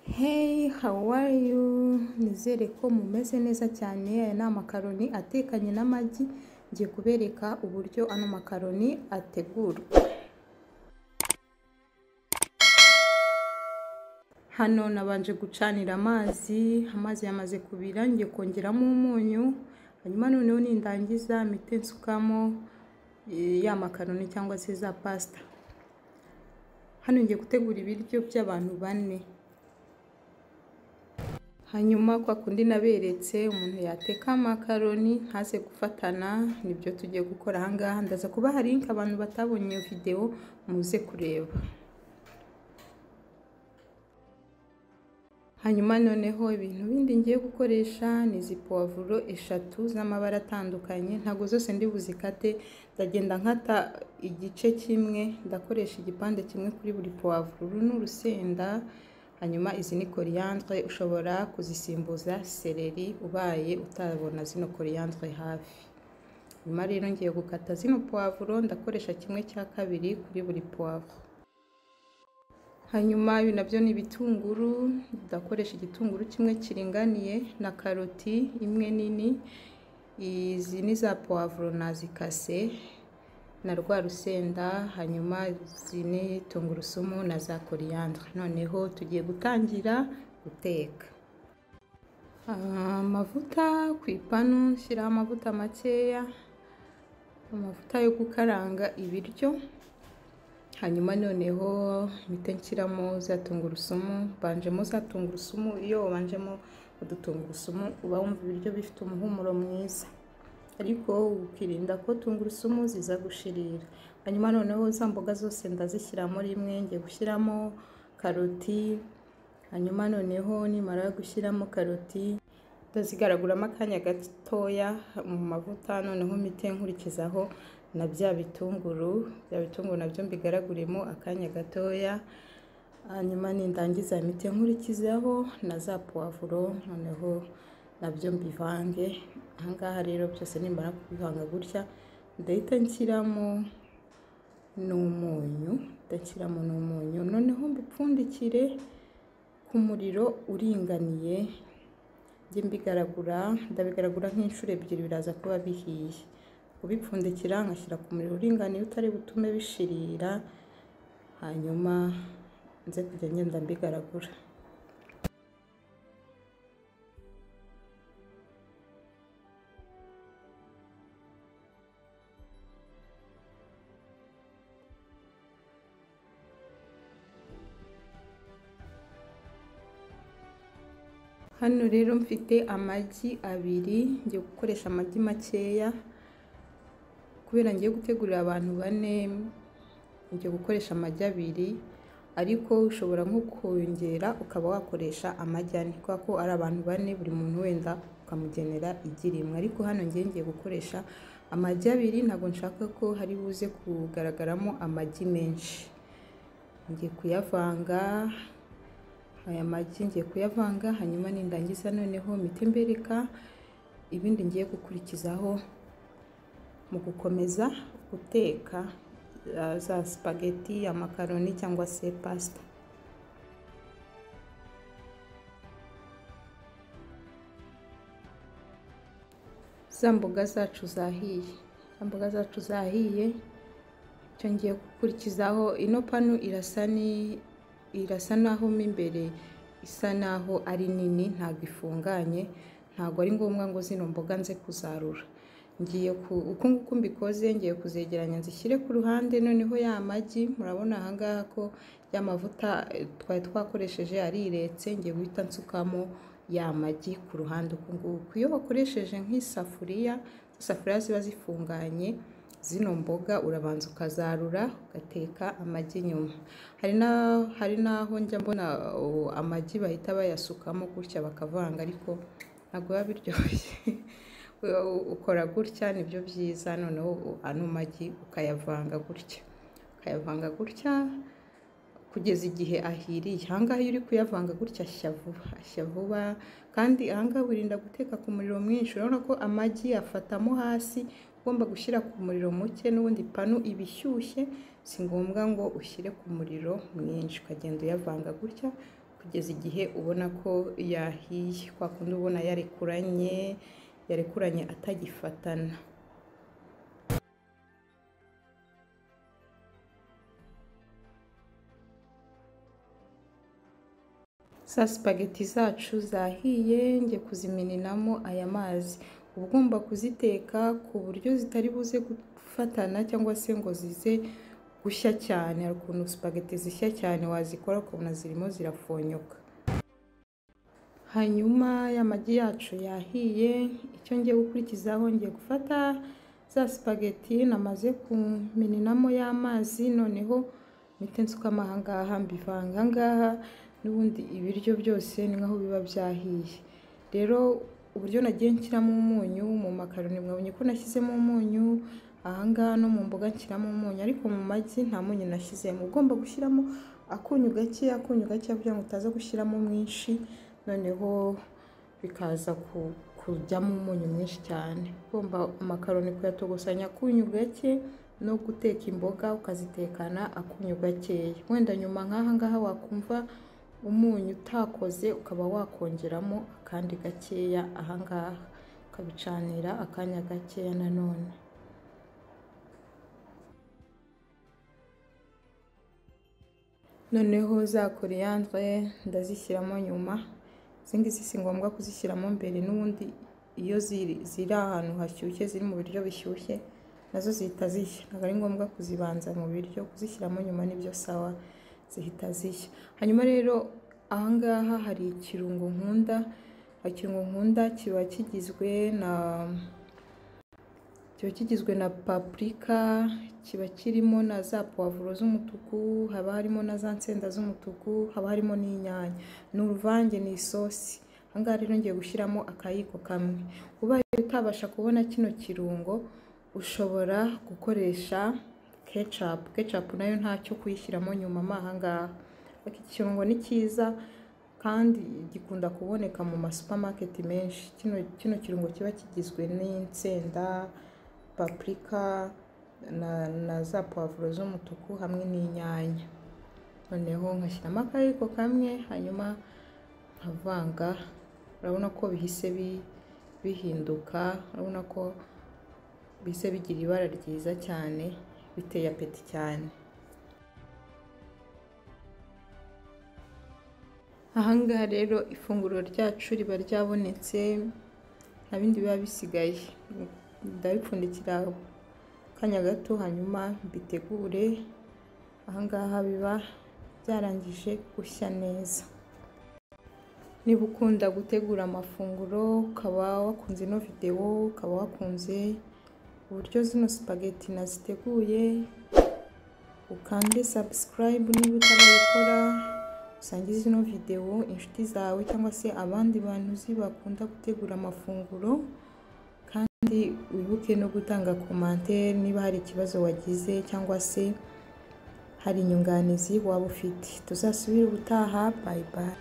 Hey, how are you? Nizere ko mumeze neza cyane. Aya ni amakaroni atekanye n'amagi. Ngiye kubereka uburyo ano makaroni ategurwa. Hano nabanje gucanira amazi, amazi yamaze kubira ngiye kongeramo umunyu, hanyuma noneho nindangiza mpite nsukamo ya makaroni cyangwa se za pasta. Hano ngiye gutegura ibiryo by'abantu bane. Hanyuma kwa kundi naberetse umuntu yateka amakaroni ntaze gufatana, nibyo tugiye gukora aha ngaha. Ndaza kubaha link abantu batabonye iyo video muze kureba. Hanyuma noneho ibintu bindi ngiye gukoresha ni izi puwavuro 3 z'amabara atandukanye, ntago zose ndi buzikate, ndagenda nkata igice kimwe, ndakoresha igipande kimwe kuri buri puwavuro. Uru ni urusenda, hanyuma izi ni coriandre, ushobora kuzisimbuza seleri ubaye utabona zino coriandre hafi. Nyuma rero ngiye gukata zino puwavuro, ndakoresha 1/2 kuri buri puwavuro. Hanyuma ibi nabyo ni ibitunguru, ndakoresha igitunguru kimwe kiringaniye na karoti imwe nini. Izi ni za puwavuro nazikase na rwa rusenda, hanyuma izi ni tungurusumu na za coriandre. Noneho tugiye gutangira guteka. Amavuta ku ipanu, nshyiraho amavuta makeya, amavuta yo gukaranga ibiryo. Hanyuma noneho mpite nshyiramo za tungurusumu, banjemo za tungurusumu. Iyo wabanjemo udutungurusumu uba wumva ibiryo bifite umuhumuro mwiza, ariko ukirinda ko tungurusumu ziza gushirira. Hanyuma noneho za mboga zose ndazishyiramo rimwe, ngiye gushyiramo karoti. Hanyuma noneho nimara gushyiramo karoti ndazigaraguramo akanya gatoya mu mavuta, noneho mpite nkurikizaho na bya bitunguru nabyo mbigaraguremo akanya gatoya. Hanyuma nindangiza mpite nkurikizaho na za puwavuro, noneho nabyo mbivange. Aha ngaha rero byose nimara kubivanga gutya ndahita nshyiramo n'umunyu, noneho mbipfundikire ku muriro uringaniye, njye mbigaragura, ndabigaragura nk'inshuro 2 biraza kuba bihiye. Kubipfundikira ngashyira ku muriro uringaniye utari butume bishirira, hanyuma nze kujya ngenda mbigaragura. Hano rero mfite amagi 2, ngiye gukoresha amagi makeya kubera ngiye gutegurira abantu bane, ngiye gukoresha amagi 2, ariko ushobora nko kongera ukaba wakoresha amagi 4 kubera ko ari abantu bane, buri muntu wenda ukamugenera igi rimwe. Ariko hano ngiye gukoresha amagi 2, ntabwo nshaka ko hari buze kugaragaramo amagi menshi. Ngiye kuyavanga aya magi, ngiye kuyavanga, hanyuma nindangiza noneho mpite mbereka ibindi ngiye gukurikizaho mu gukomeza guteka za spaghetti, amakaroni cyangwa se pasta. Za mboga zacu zahiye, icyo ngiye gukurikizaho, ino panu irasa naho mo imbere isa naho ari nini, ntabwo ifunganye, ntabwo ari ngombwa ngo zino mboga nze kuzarura. Ngiye uku nguku mbikoze, ngiye kuzegeranya nzishyire ku ruhande. Noneho ya magi murabona aha ngaha ko ya mavuta twari twakoresheje ariretse, ngiye guhita nsukamo ya magi ku ruhande uku nguku. Iyo wakoresheje nk'isafuriya, isafuriya ziba zifunganye, zino mboga urabanza ukazarura ugateka amagi nyuma. Hari naho njya mbona amagi bahita bayasukamo gutya bakavanga, ariko ntabwo biba biryoshye. Ukora gutya nibyo byiza, noneho ano magi ukayavanga gutya, kugeza igihe ahiriye. Aha ngaha iyo uri kuyavanga gutya ashya vuba, kandi aha ngaha wirinda guteka ku muriro mwinshi. Urabona ko amagi afatamo hasi, ugomba gushyira ku muriro muke, n'ubundi panu iba ishyushye, si ngombwa ngo ushyire ku muriro mwinshi. Ukagenda uyavanga gutya kugeza igihe ubona ko yahiye, kwa kundi ubona yarekuranye atagifatana. Za spaghetti zacu zahiye, ngiye kuzimeninamo aya mazi. Uba ugomba kuziteka ku buryo zitari buze gufatana cyangwa se ngo zize gushya cyane. Hari ukuntu spaghetti zishya cyane wazikora ukabona zirimo zirafonyoka. Hanyuma ya magi yacu yahiye, icyo ngiye gukurikizaho, ngiye gufata za spaghetti namaze kumeninamo ya mazi, noneho mpite nsukamo aha ngaha, mbivanga aha ngaha, n'ubundi ibiryo byose ni nkaho biba byahiye. Rero uburyo nagiye nshyiramo umunyu mu makaroni, mwabonye ko nashyizemo umunyu aha ngaha, no mu mboga nshyiramo umunyu, ariko mu magi nta munyu nashyizemo. Ugomba gushyiramo akunyu gake, akunyu gake, kugira ngo utaza gushyiramo mwinshi, noneho bikaza kujyamo umunyu mwinshi cyane. Ugomba amakaroni kuyatogosanya akunyu gake, no guteka imboga ukazitekana akunyu gakeya. Wenda nyuma nk'aha ngaha wakumva umunyu utakoze, ukaba wakongeramo akandi gakeya aha ngaha, ukabicanira akanya gakeya nanone. Noneho za coriandre ndazishyiramo nyuma. Izi ngizi si ngombwa kuzishyiramo mbere, n'ubundi iyo ziri ahantu hashyushye, ziri mu biryo bishyushye, nazo zihita zishya. Ntabwo ari ngombwa kuzibanza mu biryo, kuzishyiramo nyuma nibyo sawa, zihita zishya. Hanyuma rero aha ngaha hari ikirungo nkunda. Ikirungo nkunda kiba kigizwe na paprika, kiba kirimo na za puwavuro z'umutuku, haba harimo na za nsenda z'umutuku, haba harimo n'inyanya. Ni uruvange, ni isosi. Aha ngaha rero ngiye gushyiramo akayiko kamwe. Ubaye utabasha kubona kino kirungo, ushobora gukoresha ketchup. Ketchup nayo ntacyo kuyishyiramo nyuma aha ngaha. Iki kirungo ni cyiza kandi gikunda kuboneka mu ma supermarket menshi. Kino kirungo kiba kigizwe n'insenda, paprika na za puwavuro z'umutuku hamwe n'inyanya. Noneho nkashyiramo akayiko kamwe, hanyuma nkavanga. Urabona ko bihise bihinduka, urabona ko bihise bigira ibara ryiza cyane, biteye apeti cyane. Aha ngaha rero ifunguro ryacu riba ryabonetse, nta bindi biba bisigaye. Ndabipfundikira akanya gato, hanyuma mbitegure. Aha ngaha biba byarangije gushya neza. Niba ukunda gutegura amafunguro, ukaba wakunze ino videwo, ukaba wakunze uburyo zino spaghetti naziteguye, ukande subscribe niba utarayikora, usangize ino videwo inshuti zawe cyangwa se abandi bantu uzi bakunda gutegura amafunguro, kandi wibuke no gutanga commentaire niba hari ikibazo wagize cyangwa se hari inyunganizi waba ufite. Tuzasubire ubutaha, bye bye.